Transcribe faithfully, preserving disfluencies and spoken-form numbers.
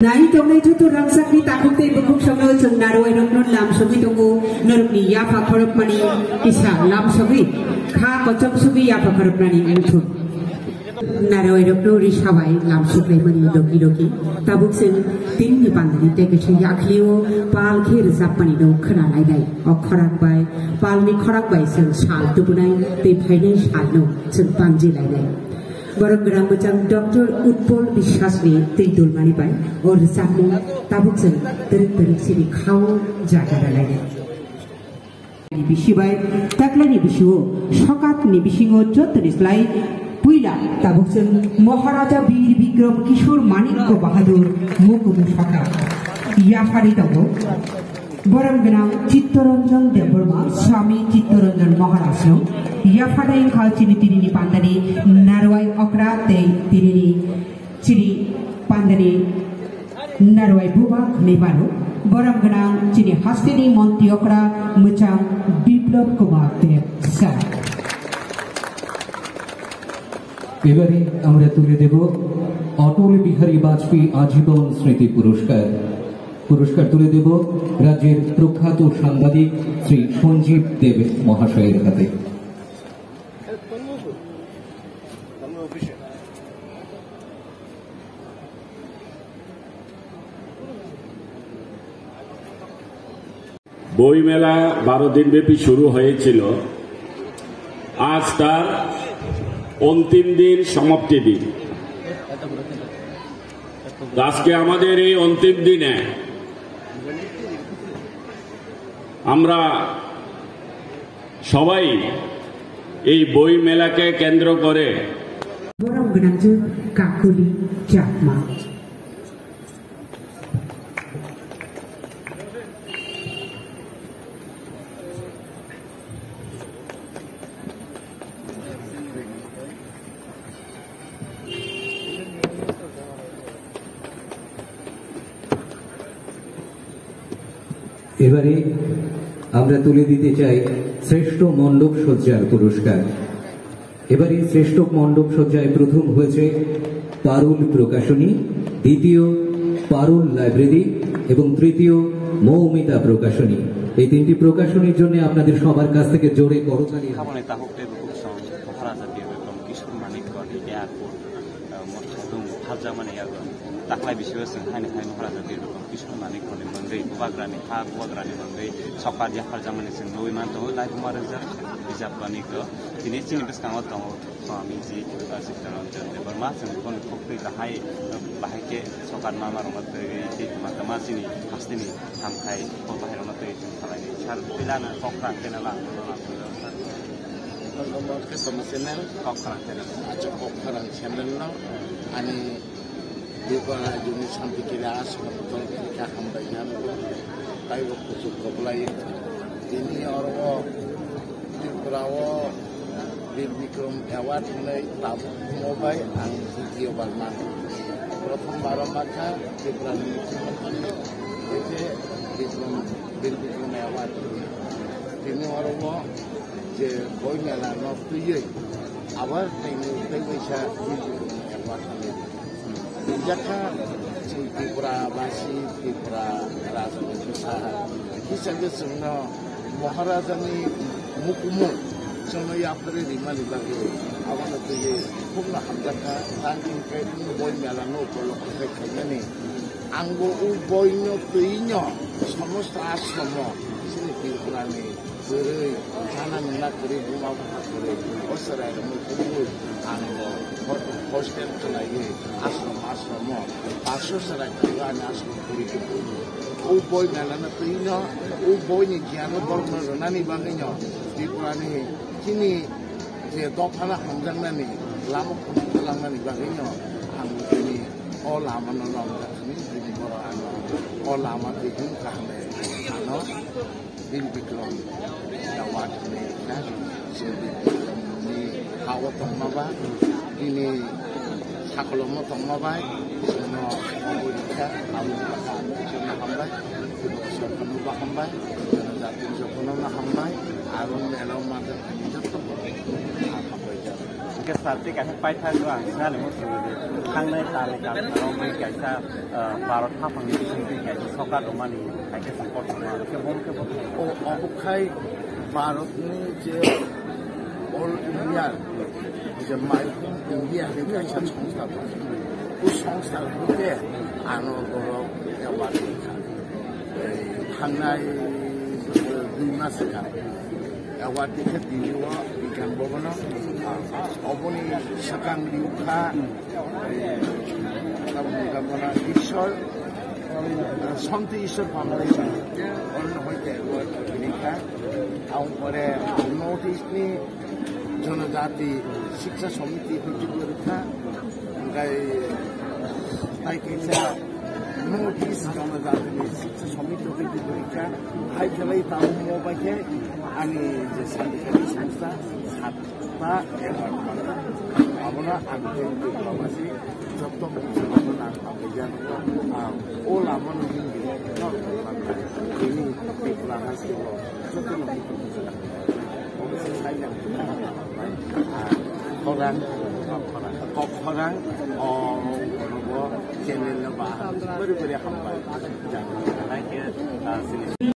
Nai tongnai joto rangchakni takhuk tei bukhuk songno chwng narwai rokno lam sogwi tongo, norokni yapha khorokmani kisa lam sogwi, kha kochom sogwi yapha khorokmani wngthun. Narwai rokno risa bai lam soglaimani rogi rogi, tabuk chwng tinini pandani tei kaisa yakhliyo pal khe rwchapmani no khwnalainai. O khorang bai, palni khorang bai chwng sal tubunai tei phainai salno chwng panji lainai. Borok gwnang bwchang Doctor Utpol Biswasni twi dulmani bai o rwchapmung tabuk chwng twrwk twrwk sini khao jaga rwlainai. Ni bisi bai taklani bisio sokatni bisingo jotoni slai puila tabuk chwng Maharaja Bir Bikram Kishore Manikya Bahadur mukumu sokat yaphari tongo. Borom gwnang Chittaranjan Debbarma, Swami Chittaranjan Maharajno yaphadai wngkha chini tinini pandani narwai okra tei tinini chini pandani narwai buba hwnwi mano. Borom gwnang chini hasteni montri okra mwchang Biplab Kumar Deb sir. এবারে আমরা তুলে দেব অটল বিহারী বাজপেয়ী আজীবন স্মৃতি পুরস্কার। পুরস্কার তুলে দেব রাজ্যের প্রখ্যাত সাংবাদিক শ্রী সঞ্জীব দেব মহাশয়ের হাতে। বইমেলা বারো দিনব্যাপী শুরু হয়েছিল, আজ তার অন্তিম দিন, সমাপ্তি দিন। তো আজকে আমাদের এই অন্তিম দিনে আমরা সবাই এই বই মেলাকে কেন্দ্র করে Borom gwnangju Kakuli Chakma. এবারে আমরা তুলে দিতে চাই শ্রেষ্ঠ মণ্ডপ সজ্জার পুরস্কার। এবারে শ্রেষ্ঠ মণ্ডপ সজ্জায় প্রথম হয়েছে পারুল প্রকাশনী, দ্বিতীয় পারুল লাইব্রেরি এবং তৃতীয় মৌমিতা প্রকাশনী। এই তিনটি প্রকাশনীর জন্য আপনাদের সবার কাছ থেকে জোরে করতালি। Khaboni takhuk tei bukhuk song Maharaja Bir Bikram Kishore Manikya ni airport, uh, mothadung phaljakmani yago. Taklai bisingo chwng haini hai Maharaja Bir Bikram Kishore Manikya ni mwnwi, bubagrani ha, bubagrani mwnwi sokat yapharjakmani chwng nugwi man tongo. Lai buma rwjak bijap Manikya. Tini chini bwskango tongo Swamiji, uh, Chittaranjan Debbarma. Chwng bono kok twi kahai, uh, bahai khe sokat mama rokno twi, twi tongma tongma chini hasteni hamkhai kok bahai rokno twi tong khalai ni. Sir, pila na kok kha kena la, no la, sir. Kok kha kena la, sir. Kok kha kena la. Acha kok kha channel no ani Tripura Rajyoni Shanti Kila Ashram tong kha hambai ya no. Tai bo kuchuk koblai. Tini oro Tripura o Bir Bikram Award hwnwi tabuk mo bai ang ditiyo bar mano. Prothom bar o makha Tripura ni Mukhyamantri tei Bikram, Bir Bikram Award hwnwi. Tini oro o je boi mela no twiwi abar tei tei waisa Bir Bikram Award hwnwi. Yakha chwng Tripura basi, Tripura Raja ni bwsa hisabe chwngno Maharaja ni mukumu chwngno yapharwi rimani bagwi abono twiwi khubno hamjakha. Tang hwnkhe boi mela no upolokho khe khaimani ang bo o boi no twi no somosto ashromo chini Tripura ni kwrwi, chana nungna kwrwi, buma bupha kwrwi, o chwrairokno kubui ang bo ho-, hostel khlaiwi ashram, ashromo paanch sho chwrai thangwi ani ashram kwrwi kubui. O boi melano twino, o boini giyano borokno rwnani bagwino Tripurani chini je dophano hamjaknani lama khum twlangnani bagwino ang tini o lamano nongkha hwnwi tini borok ano o lama twi him kaham ano Bir Bikram Award hwnwi na, je Bir Bikram ni ha o tongma ba, bini sakolomo tongma bai, chwngno obo rikha, abo rikha, chwngno hambai, Tripura sorkarno bo hambai, jati jotono no hambai, aro mela o manjak joto hambai jak. Sir, tei kaisa paithak no ang sinani muchungo je thangnai talni kalsarok bai kaisa, ah, Bharat haphangni bisingtwi kaisa sokar rwmani kaisa support rwma, khe bo khe bo. O, obo khai Bharatni je All India, je Maikhum India ni kaisa songstha tongo. O songstha hoite ano borok award rwkha. Ei, thangnai, eh, dui mas swkang. Award rikha Delhi o Bigyan Bhavan o, ah, oboni swkang rikha, eh, Bigyan Bhavan Ishwar, eh, Santi Ishwar Foundation, oro no hoite award rikha. Aboni pore North East ni Jonojati Shiksha Samiti hoite bo rikha. Hingkai tai kaisa North East Jonojatini Shiksha Samiti hoite bo rikha. Hai khlai tabuk mo bai khe ani je Santi Sangha Sangstha satta award manna. Abono ang thank you khlaibaisi jotto bwskango nang hambai ya nukha. Ang o lamano himdi norok manna. Bini Tripura haste o jotto no muchungo. Omo se sai yang khorang, kok khorang, o, o, channel no ba, bari bari hambai. Jani, like, ah, sini.